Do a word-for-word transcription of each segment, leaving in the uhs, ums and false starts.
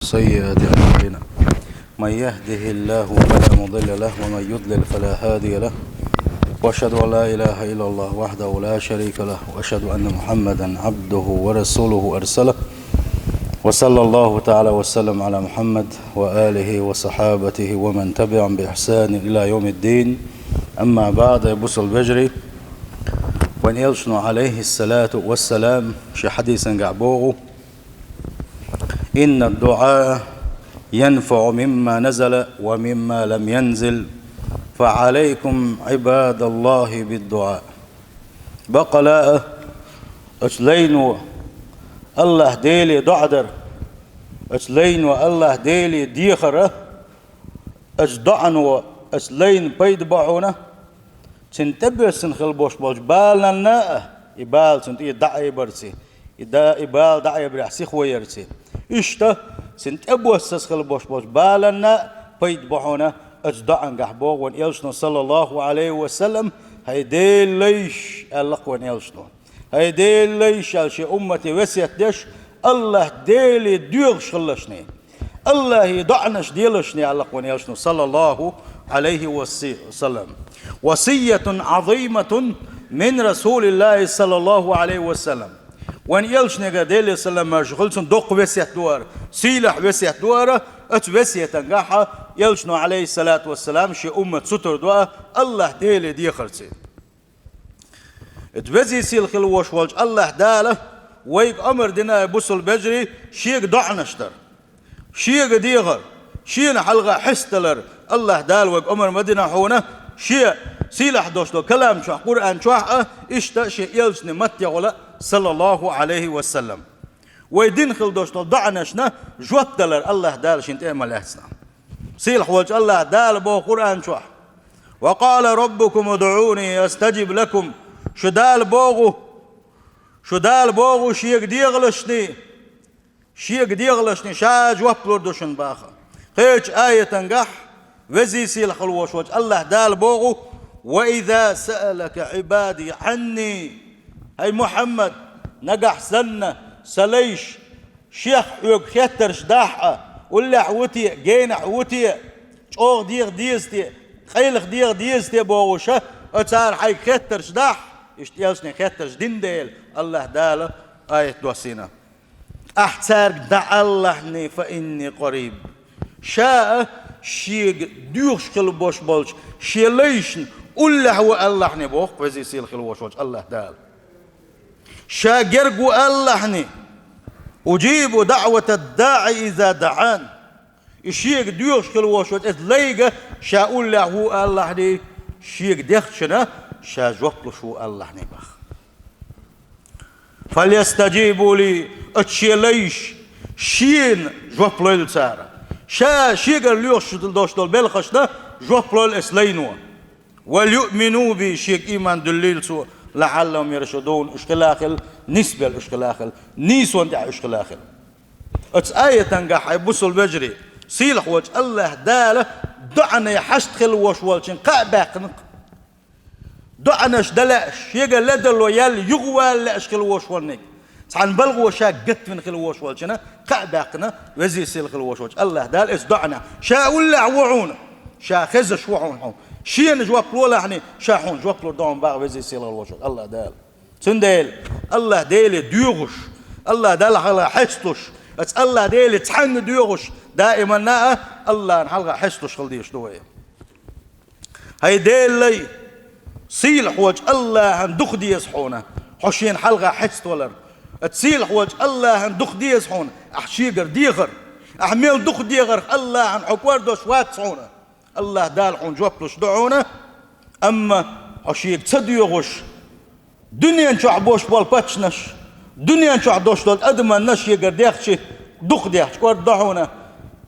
سيئات أعمالنا. من يهده الله فلا مضل له، ومن يضلل فلا هادي له. وأشهد أن لا إله إلا الله وحده لا شريك له، وأشهد أن محمدا عبده ورسوله أرسله. وصلى الله تعالى وسلم على محمد وآله وصحابته ومن تبعهم بإحسان إلى يوم الدين. أما بعد، бусалба вежарий, вайн элчано, عليه الصلاة والسلام, шен хьадисангахь боху: إن الدعاء ينفع مما نزل ومما لم ينزل، فعليكم عباد الله بالدعاء. Баккъала а, оцу лайно АллахӀ Деле доӀа дар, оцу лайно АллахӀ Деле дехар а, оцу доӀано оцу лайна пайда бо хьуна, цуьнан тӀебоьссина хила болуш болчу баланна а, и бала цунна тӀера дӀаайбарций, и да, и бала дӀаайбарехь сиха ваярций. Иштта, цуьнан тӀебоссаза хила болуш болчу баланна а пайда бо хьуна оцу доӀангахь, боху вайн элчано, саллаллаху Ӏалайхи ва саллам. «ХӀай Делан лайш», аьлла-кх вайн элчано. «ХӀай Делан лайш», аьлла шен уммате весет деш, АллахӀ Деле доьхуш хилалаш шуна, АллахӀе доӀанаш делаш шуна, аьлла-кх вайн элчано, саллаллаху Ӏалайхи ва саллам. وصية عظيمة من رسول الله صلى الله عليه وسلم. Вайн элчанегара, Делера салам-маршо хуьлда цунна, доккха весет ду хӀара, сийлахь весет ду хӀара. Оцу весетангахь элчано, Ӏалайхи ссалату вассалам, шен уммат сутара до АллахӀ Деле дехарций. Иза везий сийлахь хила волуш волчу АллахӀ Дала вайга омра дина, бусалба вежарий, Шега доӀанаш дар, Шега дехар, Шена хьалха хьестадалар. АллахӀ Дала вайга омра ма дина хьуна, Шен сийлахь долуш долу калам чохь, Къуръан чохь а, иштта Шен элчанан маттехула, саллаллаху Ӏалайхи ва саллам. Вай дина хила долуш долу доӀанашна жоп далар АллахӀ Дала Шена тӀе а ма лаьцна. Сийлахь волчу АллахӀ Дала боху Къуръан чохь: «وقال ربكم ادعوني أستجب لكم». Шу Дала боху, шу Дала боху: «Шега дехалаш шуна, Шега дехалаш шуна, Ша жоп лур ду шуна», баха. Кхечу аятангахь везий сийлахь хила волуш волчу АллахӀ Дала боху: «وإذا سألك عبادي عني». ХӀай Мухьаммад, нагахь санна Сан лайш Шех хьоьга хеттарш дахь а, уллехь ву те, генахь ву те, чӀогӀа деха деза те, къайлаха деха деза те бохуш а, цара хьайга хеттарш дахь, иштта элчане хеттарш дина дела, АллахӀ Дала аят доссийна: «Ахь цаьрга дӀаалалахьний, فإني قريب». Ша а Шега доьхуш хила болуш болчу Шен лайшна уллехь ву аьллахьний, боху везий сийлахь хила волуш волчу АллахӀ Дала. Ша герга ву аьллахьний: «أجيب دعوة الداع إذا دعان». И Шега доьхуш хила волуш волчу оцу лайга Ша уллехь ву аьллахьний, Шега дехначунна Ша жоп луш ву аьллахьний, баха. «فليستجيبوا لي», оцу Шен лайш Шена жоп лойла цара. Ша Шегара лоьхуш долуш долу белхашна жоп лойла оцу лайно. «وليؤمنوا بي», Шега ийман дуьллийла цо, «لعلهم يرشدون», уьш хила хила, нисбелла уьш хила хила, нийсонна тӀехь уьш хила хила. Оцу аятангахь, хӀай бусалба вежарий, сийлахь волчу АллахӀ Дала доӀане хьашт хила волуш волчун кхаъ баьккхина-кх. ДоӀанаш дан лаьаш, Шегара ледарло яьлла юхавала лаьаш хила волуш волниг, цхьана балгӀо ша гатвина хила волуш волчунна кхаъ баьккхина везий сийлахь хила волуш волчу АллахӀ Дала оцу доӀанехь. Ша уллехь ву хьуна, Ша хезаш ву хьуна хьо, Шена жоп лолахьний, Ша хьуна жоп лур ду хьуна, баха везий сийлахь хила волуш волчу АллахӀ Дала. Цундела АллахӀ Деле доьхуш, АллахӀ Далла хьалха хьесталуш, оцу АллахӀ Деле цхьаьна доьхуш, даиманна а АллахӀна хьалха хьесталуш хила дезаш ду вай. ХӀай Делан лай, сийлахь волчу АллахӀна дукха деза хьуна, хьо Шена хьалха хьеставалар. Оцу сийлахь волчу АллахӀна дукха деза хьуна ахь Шегара дехар. Ахь мел дукха дехарх АллахӀна хьо кӀордош вац хьуна. АллахӀ Дала хьуна жоп луш ду хьуна, амма хьо Шега ца доьхуш, дуьнен чохь болуш болу паччанаш, дуьнен чохь долуш долу адаманна Шегара дехча, дукха дехча кӀордадо хьуна.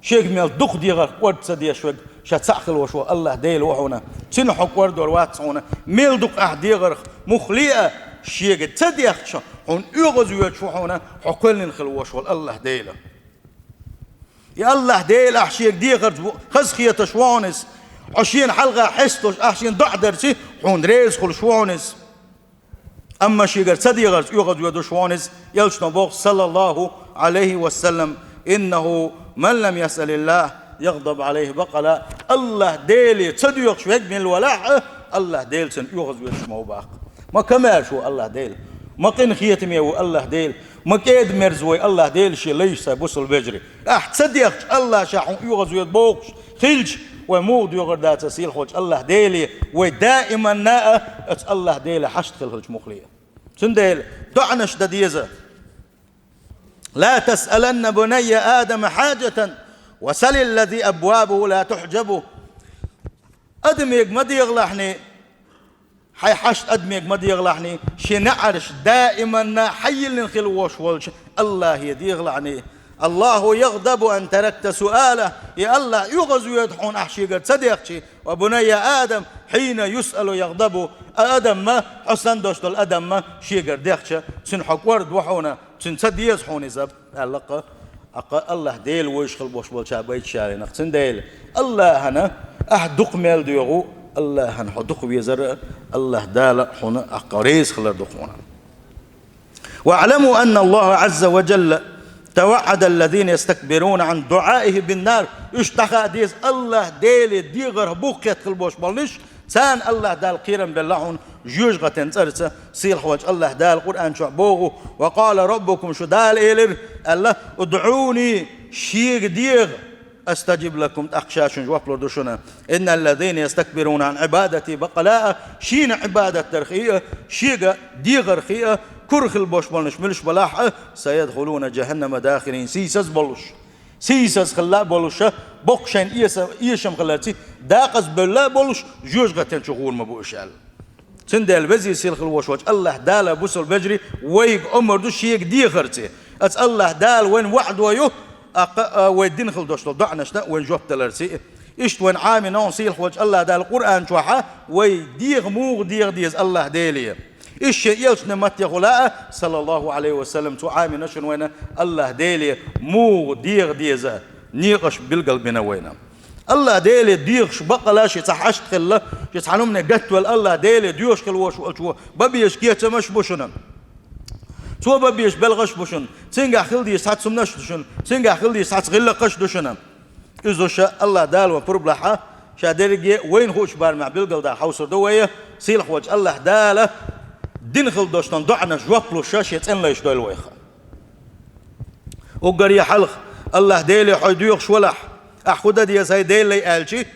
Шега мел дукха дехарх кӀорда ца деш верг Ша цхьаъ хила волуш волу АллахӀ Дела ву хьуна. Цуьнан хьо кӀордор вац хьуна. Мел дукха ахь дехарх муххале а, Шега ца дехча, хьуна оьгӀазвоьдуш ву хьуна хьо кхоьллина хила волуш волу АллахӀ Дела. И АллахӀ Дела ахь Шега дехарца бу-, хазахеташ ву хьуна Иза. Хьо Шена хьалха хьесталуш, ахь Шена доӀа дарца, хьуна реза хуьлуш ву хьуна Иза. Амма Шегара ца дехарца оьгӀазвоьдуш ву хьуна Иза, элчано боху, саллаллаху Ӏалайхи ва саллам: إنه من لم يسأل الله يغضب عليه بقلا. АллахӀ Деле ца доьхуш верг мел валахь а, АллахӀ Дела цунна оьгӀазвоьдуш ма ву баккха. Ма комаьрша ву АллахӀ Дела, ма къинхетаме ву АллахӀ Дела, ма кӀеда-мерза ву АллахӀ Дела Шен лайшца, бусалба вежарий. Ахь ца дехча, АллахӀ ша хьуна оьгӀазвоьду бохуш хилча, вай муха доьгӀар дац сийлахьволчу АллахӀ Деле, вай даиманна а оцу АллахӀ Деле хьашт хилла хилча муххале а. Цундела доӀанаш дан деза. لا تسألن بني آدم حاجة وسل الذي أبوابه لا تحجب. Адамега ма дехалахьний, хьайн хьашт адамега ма дехалахьний, шен неӀарш даиманна хьайиллина хила вош волчу АллахӀе дехалахьний. الله يغضب أن تركت سؤاله. И АллахӀ оьгӀазвоьду хьуна ахь Шегара ца дехча. وبني آدم حين يسأل يغضب. А адам ма, хьо санна долуш долу адам ма Шегара дехча, цуьнан хьо кӀорда ву хьуна, цуьнан ца деза хьуна иза, аьлла-кх. ТӀаккха АллахӀ Дела вевзаш хила бош болчара байташ ялийнарг. Цундела АллахӀана ахь дукха мел доьгӀу, АллахӀана хьо дукха везар а, АллахӀ Дала хьуна тӀаккха реза хилар ду хьуна. واعلموا أن الله عز وجل توعد الذين يستكبرون عن دعائه بالنار. Уьш дӀахаа деза, АллахӀ Деле дегӀарх бух кхетта хила бош болниш, царна АллахӀ Дала кхерам белла хьуна жоьжахатин цӀарца. Сийлахьволчу АллахӀ Дала Къуръан чохь боху: وقال ربكم, шу Дала элира, аьлла, ادعوني, Шега дегӀа, أستجب لكم, тӀаккха Ша шуна жоп лур ду шуна. إن الذين يستكبرون عن عبادتي بقلا, Шена Ӏибадат дарх а, Шега дегӀарх а кура хила бош болнаш муьлш балахь а, سيدخلون جهنم داخرين, сийсаз болуш. Сийсаз хилла а болуша, боккха шайна эса-, эшам хиларций, дакъазбевлла а болуш, жоьжахатин чу гӀур ма бу уьш аьлла. Цундела везий сийлахь хила вош волчу АллахӀ Дала, бусалба вежарий, вайга омар ду Шега дехарций. Аса АллахӀ Дала вайна ваӀда ю, а кха-, а, вай дина хила дош долу доӀанашна вайна жоп даларций. Иштта вайна Ӏамийна хьуна сийлахь волчу АллахӀ Дала Къуръан чохьа вай дегӀа муха деха деза АллахӀ Деле. Иштта шен элчанан маттехула а, саллаллаху Ӏалайхи ва саллам, цо Ӏамийна шуна вайна АллахӀ Деле муха деха деза, некъаш билгал бина вайна. АллахӀ Деле дехаш бакъала ши цхьа хьашт хилла, ши цхьа хӀумане гатвелла АллахӀ Деле доьхуш хила вош волчо бан безаш кечамаш бу шуна. Цо бан безаш белхаш бу шуна. Цуьнгахь хила дезаш цхьацца хӀуманаш ду шуна. Цуьнгахь хила дезаш цхьацца гӀиллакхаш ду шуна. Иза ша АллахӀ Дала ван пурба лахьа, ша дерриге а вайна хуучу барамехь билгалдан хьовсур ду вай, сийлахь волчу АллахӀ Дала дина хила дош долу доӀанаш жоп луш ша шен цӀенлайш дойла вайха. Уггаре хьалха, АллахӀ Деле хьо доьхуш валахь, ахь хӀун дан деза, хӀай Дела лай аьлчи,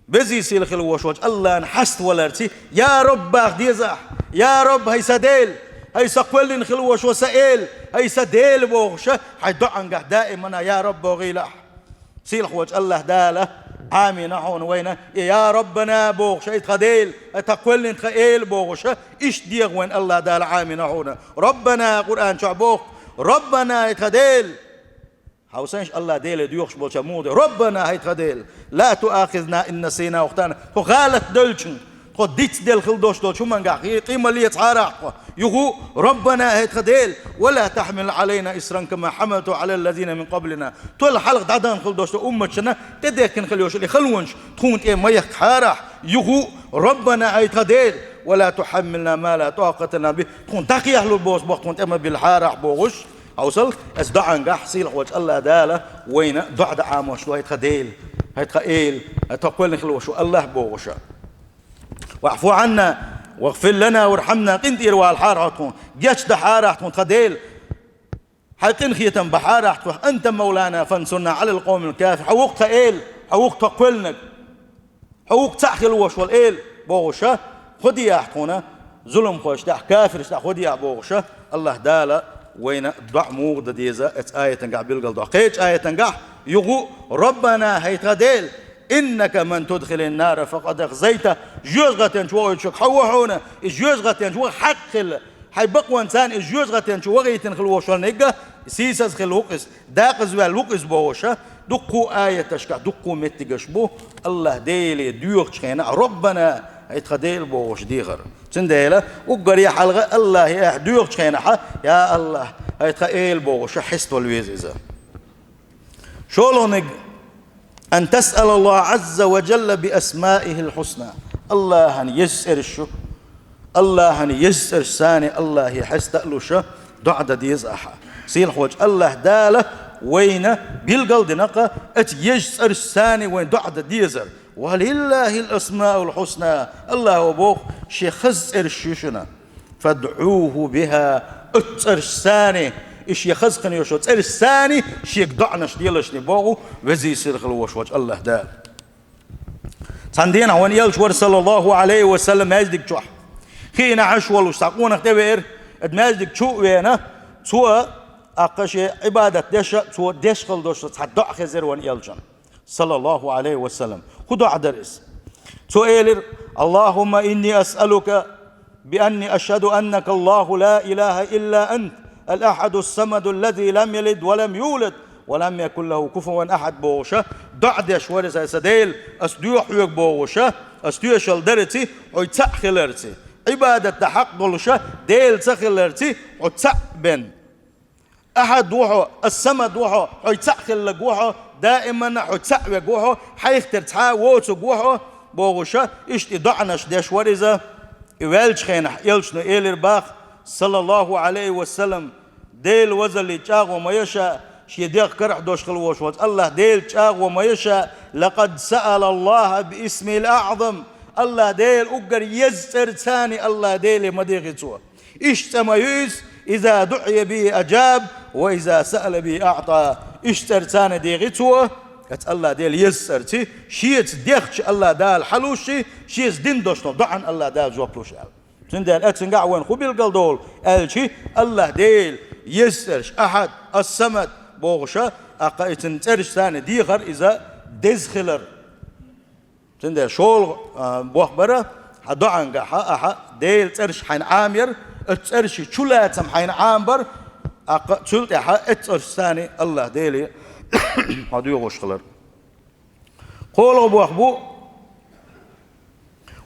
везий сийлахь хила вош волчу АллахӀана хьаставаларций, я Раббах деза ахь, я Рабб, хӀай сан Дела, хӀай сан кхоьллина хила вош волу сан Эла, хӀай сан Дела бохуша, хьайн доӀангахь даимана я Раббо гӀийла ахь. Сийлахь волчу АллахӀ Дала Ӏамийна хьуна вайна, и я Раббана бохуша, хӀай тхан Дела, хӀай тхан кхоьллина тхан Эла бохуша, иштта дегӀа вайна АллахӀ Дала Ӏамийна хьуна. Раббана, Къуръан чохь боху, Раббана, хӀай тхан Дела. Хьовсийша, АллахӀ Деле доьхуш болча муха де: Раббана, хӀай тхан Дела, ла туахизна ин насийна ау ахтана, тхо гӀалат девлча, тхо дицделла хила дош долчу хӀумангахь къи-, къиймаллецахьара ахь тхо. Юха а, Раббана, хӀай тхан Дела, ва ла тахьмил Ӏалайна исран кама хьамалтаху Ӏала ллазина мин къаблина. Тхол хьалха дӀадахана хила дош долу умматашна тӀедехкина хила йолуш и халонаш тхуна тӀе ма яхкахьара ахь. Юха а, Раббана, хӀай тхан Дела, ва ла тухьаммилна ма ла такъата лана бихӀ, тхуна дӀакхехьалур боцу боху тхуна тӀе ма биллахьара ахь бохуш. Хьовсал, аса доӀангахь сийлахь волчу АллахӀ Дала вайна доӀа дан Ӏамош ду: хӀай тхан Дела, хӀай тхан Эла, хӀай тхан кхоьллина хила вош ву АллахӀ бохуша. Ваъфу Ӏанна, вагъфир лана вархьамна, къинтӀера валахьара ахь тхуна, гечдахьара ахь тхуна, тхан Дела, хьайн къинхетам бахьара ахь тхуна, анта мавлана фансурна Ӏалал къовмил кафирин, хьо ву-кх тхан Эла, хьо ву-кх тхан кхоьллинарг. Хьо ву-кх цхьаъ хила вош волу Эла бохуша, хӀун де ахь тхуна, зуламхошна тӀехь, кафиршна тӀехь хӀун де ахь бохуша, АллахӀ Дала вайна доӀа муха дан деза оцу аятангахь билгал до. Кхечу аятангахь юха а: Раббана, хӀай тхан Дела, иннака ман тудхилин нара факъад ахзайтаху, жоьжахатин чу вохуьйтуш верг хьо ву хьуна, и жоьжахатин чу ваха хьакъ хилла, хьайн бакъонца царна и жоьжахатин чу вахийтина хила вош волу нигга, сийсаз хилла ву-кх иза, дакъазваьлла ву-кх иза бохуша, дуккха а аяташкахь, дуккха а меттигаш бу, АллахӀ Деле доьхучу хенахь, Раббана, хӀай тхан Дела бохуш дехар. Цундела уггаре хьалха АллахӀе ахь доьхучу хенахьа, я АллахӀ, хӀай тхан Эла бохуша, хьеставала веза иза. ШолгӀаниг, ан тасъала АллахӀа Ӏазза ва жалла би асмаихил хьусна. АллахӀан еза цӀераш шу, АллахӀан еза цӀераш санна АллахӀе хьеста а луша, доӀа дан деза ахьа. Сийлахь волчу АллахӀ Дала Вайна билгал дина-кх оцу езачу цӀерашца вайн доӀа дан дезар. «Ва лиллахил асмаул хьусна», Аллахо боху, шен хаза цӀераш ю шуна. «ФадӀуху биха», оцу цӀерашца, и шен хаза кхин йолчу цӀерашца шега доӀанаш делаш, боху Веза-Сийлахь волуш волчу Аллахь Дала. Цхьана дийнахь вайн элча вара, саллаллаху Ӏалайхи ва саллам, маьждиг чохь. Хиъна Ӏаш волуш цхьа къонах тӀевеара, оцу маьждиг чу а веана, цо, тӀаккха шен Ӏибадат деш а, цо деш хила долуш цхьа доӀа хезира вайн элчанна, саллаллаху Ӏалайхи ва саллам. ХӀун доӀа дара иза? Цо элира: «Аллахумма инни асъалука бианни ашхаду аннака Аллаху ла илаха илла ант, ал-ахьаду ас-самаду аллази лам ялид ва лам юлад, ва лам якун лаху куфуван ахьад», бохуш, доӀа деш вара иза: «Сан Дела, ас доьху хьоьга, бохуш, ас тоьшалла дарца, хьо цхьаъ хиларца, Ӏибадат дан хьакъ долуш Дела ца хиларца, хьо цхьаъ бен. Ахьад ву хьо, ас-самад ву хьо, хьо цхьаъ хилларг ву хьо, даиманна хьо цхьаъ верг ву хьо, хьайх тера цхьа а воцург ву хьо», бохуш, иштта и доӀанаш деш вара иза. И ваьллачу хенахь элчано элира боху, саллаллаху Ӏалайхи ва саллам: «Дела вазаллица чӀагӀо ма яша, шен дегӀ карахь долуш хила волуш волчу Аллахь Делаца чӀагӀо ма яша, лакъад саала Аллаха би исмихил аӀзам». Аллахь Дела уггар еза цӀерца Аллахь Деле ма дийхи цо. Иштта цӀа ма ю иза: «Иза дуӀия бихи ажаб, ва иза саала бихи аӀта». Иштта цӀерца дийхи цо, оцу Аллахь Делан еза цӀерца, шеца дехча Аллахь Дала хьалуш, шеца дина долуш долу доӀанна Аллахь Дала жоп луш аьлла. Цундела оцуьнгахь вайна хӀун билгал долу аьлча, Аллахь Делан еза цӀераш, Ахьад, Ас-Самад бохуш, тӀаккха и цуьнан цӀерашца дехар иза деза хилар. Цундела шолгӀа, а, бохам бара, хьан доӀангахь ахьа Делан цӀераш хьайна Ӏамаяр, оцу цӀерашна чулацам хьайна Ӏамабар, тӀаккха цул тӀаьхьа оцу цӀерашца Аллахь Деле хьо доьхуш хилар. КхоалгӀа бохам бу,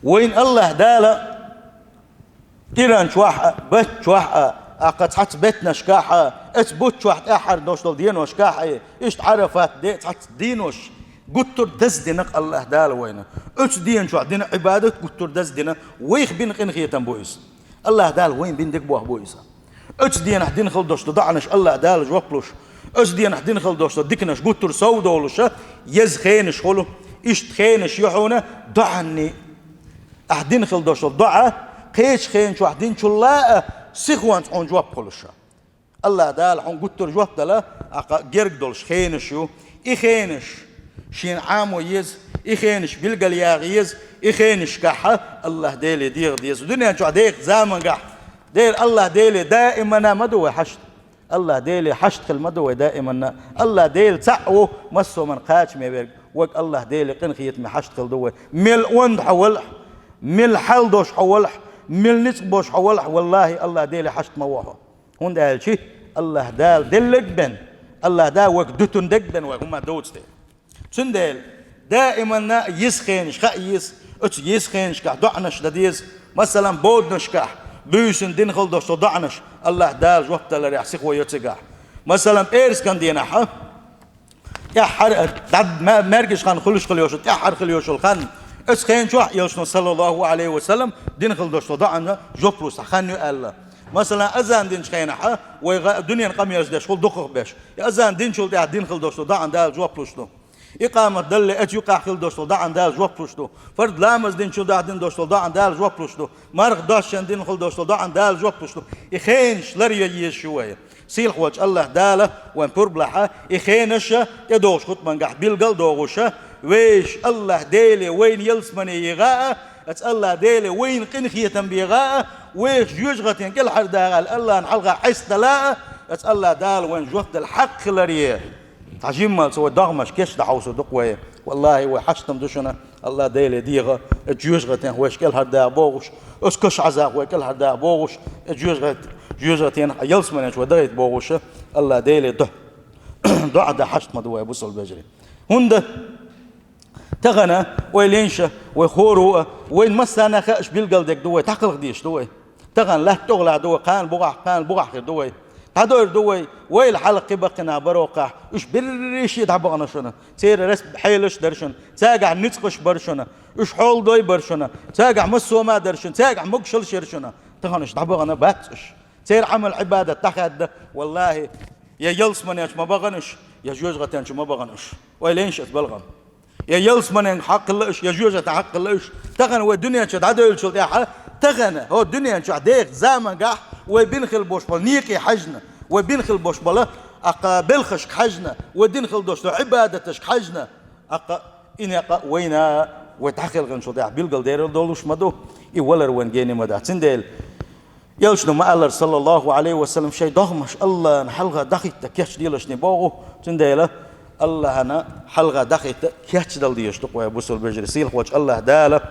вайна Аллахь Дала тӀиран чохь а, бат чохь а, тӀаккха цхьацца беттанашкахь а, оцу бутт чохь тӀаьххьара долуш долу деношкахь а, иштта Ӏарафат де, цхьацца денош гуттар а даздина-кх Аллахь Дала вайна. Оцу дена чохь дина Ӏибадат гуттар а даздина, вайх бина къинхетам бу иза. Аллахь Дала вайна бина дика бохам бу иза. Оцу денахь дина хила долуш долу доӀанаш Аллахь Дала жоп луш, оцу денахь дина хила долуш долу диканаш гуттар а сов долуш, еза хенаш хуьлу, иштта хенаш ю хьуна доӀанна. Ахь дина хила долуш долу доӀа кхечу хена чохь динчул а сихонца хьуна жоп хуьлуш. Аллахь Дала хьуна гуттар а жоп дала, тӀаккха герга долуш хенаш ю. И хенаш шена Ӏамо еза, и хенаш билгалъяха еза, и хенашкахь Аллахь Деле деха деза. Дуьнен чохь дехачу замангахь, дера Аллахь Деле даиманна ма ду вай хьашт. Аллахь Деле хьашт хила ма ду вай даиманна. Аллахь Дела цхьаъ ву, массо а хӀуманна кхачаме верг, вайга Аллахь Деле къинхетаме хьашт хила ду вай. Мел онда хьо валахь, мел хьал долуш хьо валахь, мел ницкъ болуш хьо валахь, валлахӀи, Аллахь Деле хьашт ма ву хьо. ХӀунда аьлча Аллахь Дала делларг бен, Аллахь Дала вайга дуьтун дерг бен вай хӀума доцу дела. Цундела даиманна еза хенаш хаа еза, оцу еза хенашкахь доӀанаш дан деза. Масалан, боданашкахь буьйсанна дина хила долуш долу доӀанаш Аллахь Дала жоп даларехь сихо йо цигахь. Масалан, пӀераскан денахь, тӀаьххьара, дӀа ма-, маьркӀажа хан хуьлуш хила йолуш, тӀаьххьара хила йолуш йолу хан, оцу хена чохь а элчано, саллаллаху Ӏалайхи ва саллам, дина хила долуш долу доӀанна жоп луш цхьа хан ю аьлла. Масалан, азан динчу хенахь, вай гӀа-, дуьненан къамелаш деш хуьлу дукхах беш. И азан динчул тӀаьхьа дина хила долуш долу доӀанна Дала жоп луш ду. Икъамат далале оцу юкъахь хила долуш долу доӀанна Дала жоп луш ду. Фард ламаз динчул тӀаьхьа дина долуш долу доӀанна Дала жоп луш ду. Марха доссийна дина хила долуш долу доӀанна Дала жоп луш ду. И хенаш лар йо езаш ю вай. Сийлахь волчу Аллахь Дала вайн пурбалахь и хенаш тӀедогӀуш хутбангахь билгал а догӀуш, вешан Аллахь Деле вайна ялсамане йигӀа а, оцу Аллахь Деле вайна къинхетам бегӀа а, вешан жоьжахатин кӀелхьардахар Аллахьна хьалха хьестадала а, оцу Аллахь Дала вайна жоп дала хьакъ хиларе. Цхьа жиммал цо вай догӀмаш кечдан хьовсур ду-кх вай. ВаллахӀи, вай хьаштам ду шуна, Аллахь Деле деха, оцу жоьжахатех вайша кӀелхьардаха бохуш, оцу каш Ӏазапах вай кӀелхьардаха бохуш, оцу жоьжахат-, жоьжахатех ялсаманечу вай дахийта бохуш, Аллахь Деле до-, доӀа дан хьашт ма ду вай, бусалба вежарий. ХӀунда тахана вай линаша, вай хӀора а, вайна массарна а хууш билгал дерг ду вай, тӀаккха хала дезаш ду вай. Тахана латта тӀехула ду вай, кхана бухахь, кхана бухахь хир ду вай. ДӀадойр ду вай, вайл хьалха кхин баккхий нах бара хьокхахь, уьш берриш а дӀабахана шуна. Церан рас-, хьелаш дара шуна, цаьргахь ницкъаш бара шуна, уьш хьолдой бара шуна, цаьргахь массо а хӀума дара шуна, цаьргахь могушаллаш яра шуна. Тахана уьш дӀабахана бац уьш. Церан Ӏамал-Ӏибадат дӀахаьдда, валлахӀи, Я ялсмане чу ма бахана уж, я жоьжахате чу ма бахана уж. Вай лайнаш ас балгӀам. Я ялсмане хьакхелла уж, я жоьжахате хьакхелла уж. Тахан вай дунен чу дӀадойлачул тӀехьа, тахан хӀо дунен чу деха замангахь вай бина хила бош бола некъий хьаьжна, вай бина хила бош бола аккха белхашка хьаьжна, вай дина хила дош дола Ӏибадаташка хьаьжна, аккха и некъа вайна вай дӀахелхинчул тӀехьа билгал дерал долуш ма ду, и валар вайн гена ма дац. Цундела Элчано ма аллара, саллаллаху Ӏалайхи ва саллам, шайн догӀмаш Аллахьан хьалха дӀахӀитта кечделаш ма богӀу, цундела Аллахьан хьалха дӀахӀитта кечдала дезаш ду-кх вай, бусалба вежарий. Сийлахьволчу Аллахь Дала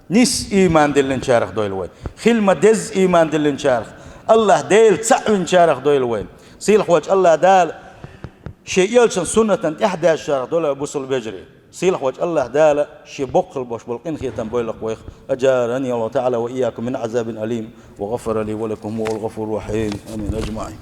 нийса ийман диллинчарах дойла вай. Хила ма-дезза ийман диллинчарах, Аллахь Дела цхьаъ винчарах дойла вай. Сийлахьволчу Аллахь Дала шен Элчан суннатан тӀаьхьадаьжначарах дойла вай, бусалба вежарий. Сийлахьволчу Аллахь Дала шен боккхал бош болу къинхетам бойла-кх вайх. أجارني الله تعالى وإياكم من عذاب أليم وغفر لي ولكم وهو الغفور الرحيم. آمين أجمعين.